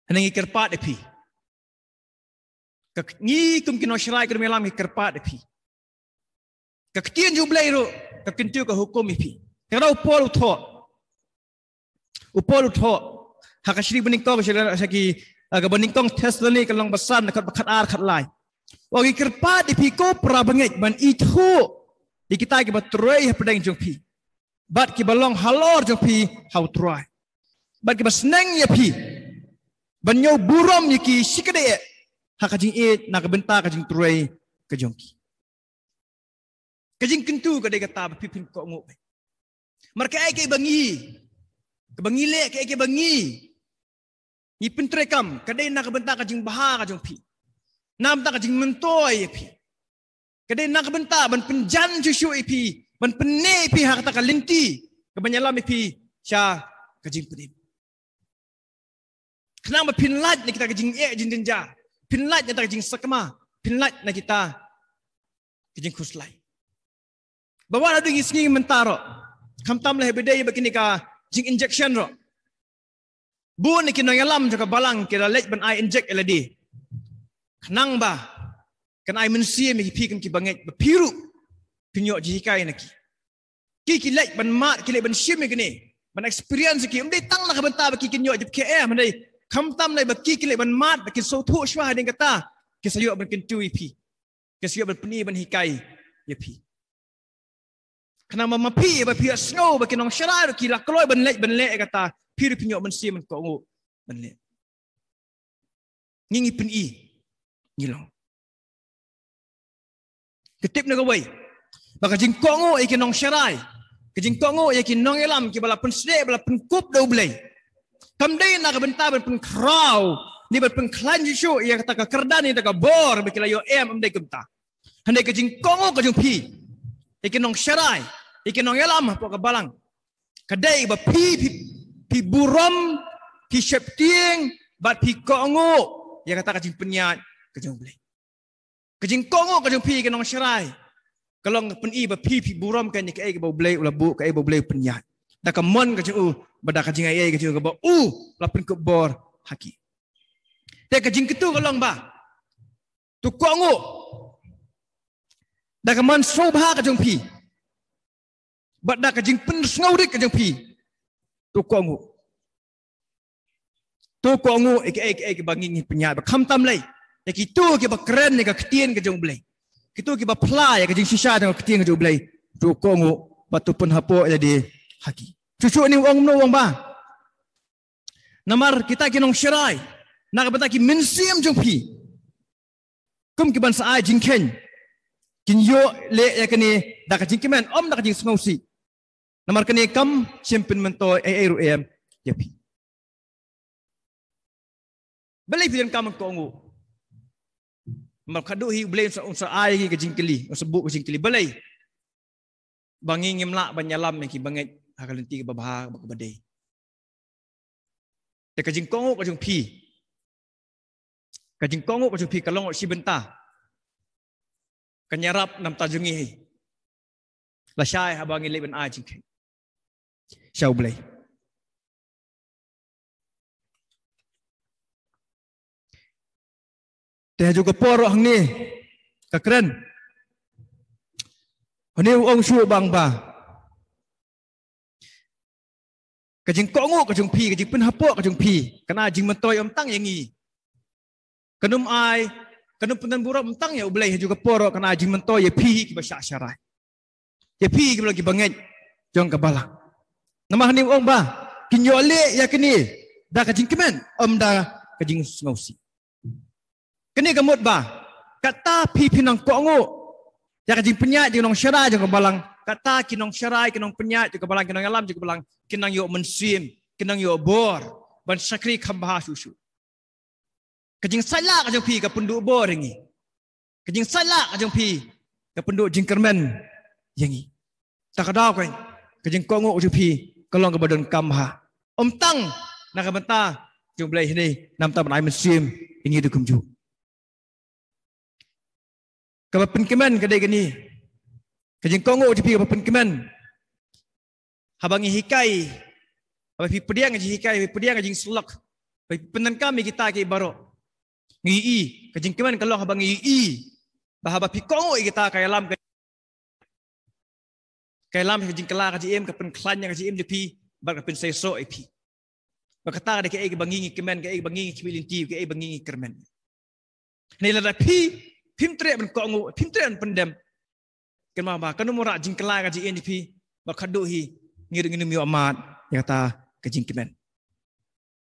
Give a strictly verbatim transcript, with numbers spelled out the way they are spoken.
Hynrei ngi kyrpad ïa phi. Ka ngi kum ki nongshrai ka dum ïalam ngi kyrpad ïa phi. Ka ktien jong U Blei ruh ka kyntu ka hukum ïa phi. Te ruh u Paul u thoh. U Paul u thoh ha ka shri banyngkong sha ki, ah, ka banyngkong Thessaloni ka lynnong ba san, dkhot ba khatar khatlai. Ong ngi kyrpad ïa phi ko para bangeit ban ithuh ïa kita kiba trei hapdeng jong phi bad kiba long halor jong phi ha U Trai, bad kiba sneng ïa phi ban ñiew burom ïa ki shikatdei ha ka jingïeit na ka bynta ka jingtrei ka jong ki. Ka jingkyntu ka dei kata ba phi phin kohnguh. Mar kaei kaei ba ngi, kaba ngi leh, kaei kaei ba ngi, ngi pyntreikam, ka dei na ka bynta ka jingbha ka jong phi, na ka bynta ka jingmyntoi ïa phi. Ka dei na ka bynta ban pynjan shuh shuh ïa phi, ban pynneh ïa phi ha kata ka lynti kaban ïalam ïa phi sha ka jingpynim. Khnang ba phin lait na kita ka jingeh jingjynjar, phin lait na kita ka jingsakma, phin lait na kita ka jingkhuslai. Ba wat haduh ngi sngi mynta ruh, khamtam leh ba dei ba kine ka jinginjection ruh, bun na ki nongïalam jong ka balang ki la leit ban ai injek ïa lade. Khnang ba kan ai mynsiem ïa phi kum ki bangeit ba phi ruh phin ïoh jinghikai na ki. Ki ki leit ban mad, ki leit ban shim ïa kine, ban experience ïa ki. Ym dei tang na ka bynta ba ki kin ïoh jingpyrkhat, hynrei khamtam leh ba ki ki leit ban mad, ba kin sngewthuh shuwa hadien kata, ki sa ïoh ban kyntu ïa phi, ki sa ïoh ban pyni ban hikai ïa phi. Khnang ba ma phi, ba phi ïohsngew ba ki nongshrai ruh ki la kloi ban leit ban leh ïa kata, phi ruh phin ïoh mynsiem ban kohnguh ban leh. Ngi ngi pyni, ngi long. Ka tip na kawei ba ka jingkohnguh ïa ki nongshrai, ka jingkohnguh ïa ki nongïalam kiba la pynshlur, ba la pynkup da U Blei, kam dei na ka bynta ban pynkhraw ne ban pynkhlaiñ shuh shuh ïa kata ka kyrdan, ïa kata ka bor ba ki la ïoh em, ym dei kumta. Hynrei ka jingkohnguh ka jong phi ïa ki nongshrai, ïa ki nongïalam hapoh ka balang, ka dei ba phi, phi, phi burom, phi sheptieng bad phi kohnguh ïa kata ka jingpynïaid ka jong U Blei. Ka jingkohnguh ka jong phi ïa ki nongshrai ka long ka pyni ba phi, phi burom kein ïa kaei kaba U Blei u la buh, kaei ba U Blei u pynïaid, da ka mon ka jong u bad da ka jingaiei ka jong u kaba u la pynkup bor ha ki. Te ka jingkyntu ka long ba to kohnguh da ka mon sngewbha ka jong phi bad da ka jingpynsngewrit ka jong phi. To kohnguh. To kohnguh ïa kaei kaei kaba ngi ngi pynïaid, ba khamtam lei ïa kito kiba kren ïa ka ktien ka jong U Blei, kito kiba phla ïa ka jingshisha jong ka ktien ka jong U Blei. To kohnguh bad to pynhapoh ïa lade ha ki. Shuh shuh une u ong kumno, u ong ba namar kita ki nongshrai, na ka bynta ki mynsiem jong phi, kum ki ban sa ai jingkheiñ, kin ïoh leh ïa kane da ka jingkmen, ym da ka jingsngewsih. Namar kane kam shym pynmyntoi ei ei ruh em ïa phi. Balei phi donkam ban kohnguh? Namar khatduh hi U Blei un sa, un sa ai ka jingkylli, un sa buh ka jingkylli. Balei ba ngi ngim lah ban ïalam ïa ki bangeit ha ka lynti kaba bha, kaba, kaba dei? Te ka jingkohnguh ka jong phi, ka jingkohnguh ka jong phi ka long shi bynta. Kan ïarap na ka bynta jong ngi lashai haba ngi leit ban ai jingkheiñ sha U Blei. Te ha ju ka por ruh hangne ka kren, hangne u ong shuh bang ba ka jingkohnguh ka jong phi, ka jingpynhapoh ka jong phi, kan ai jingmyntoi ym tang ïa ngi. Kan ym ai, kan ym pyndonburom ym tang ïa U Blei, ha ju ka por ruh kan ai jingmyntoi ïa phi kiba shah sharai, ïa phi kiba long ki bangeit jong ka balang. Namar hangne u ong ba kin ïoh leh ïa kane da ka jingkmen, ym da ka jingsngewsih. Kane ka mut ba kata phi phin nang kohnguh ïa ka jingpynïaid jong ki nongshakri jong ka balang, kata ki nongshakri, ki nongpynïaid jong ka balang, ki nongïalam jong ka balang kin nang ïoh mynsiem, kin nang ïoh bor ban shakri kham bha shuh shuh. Ka jingsaitlah ka jong phi ka pynduh bor ïa ngi. Ka jingsaitlah ka jong phi ka pynduh jingkyrmen ïa ngi. Ta ka daw kein, ka jingkohnguh ka jong phi ka long kaba donkam bha, ym tang na ka bynta jong U Blei hi ne, na ka bynta ban ai mynsiem ïa ngi da kumjuh. Kaba pynkmen ka dei kane, ka jingkohnguh ka jong phi kaba pynkmen. Haba ngi hikai, haba phi pdiang ka jinghikai, phi pdiang ka jingsyllok, Pyndonkam ïa kita ki baroh. Ngi ïohi ka jingkmen ka long haba ngi ïohi ba haba phi kohnguh ïa kita ka ïalam ka, ka ïalam ka jingkylla ka jingim, ka pynkhlaiñ ka jingim jong phi bad ka pynseisoh ïa phi. Ba kata ka dei kaei kaba ngi ngi kmen, kaei kaba ngi ngi khmih lynti, kaei ba ngi ngi kyrmen. Hynrei lada phi phim treh ban kohnguh, phim treh ban pyndem, kynmaw ba kano mo rah jingkylla ka jingim jong phi, ba khadduh hi ngi ruh ngin ym ïoh mad ïa kata ka jingkmen.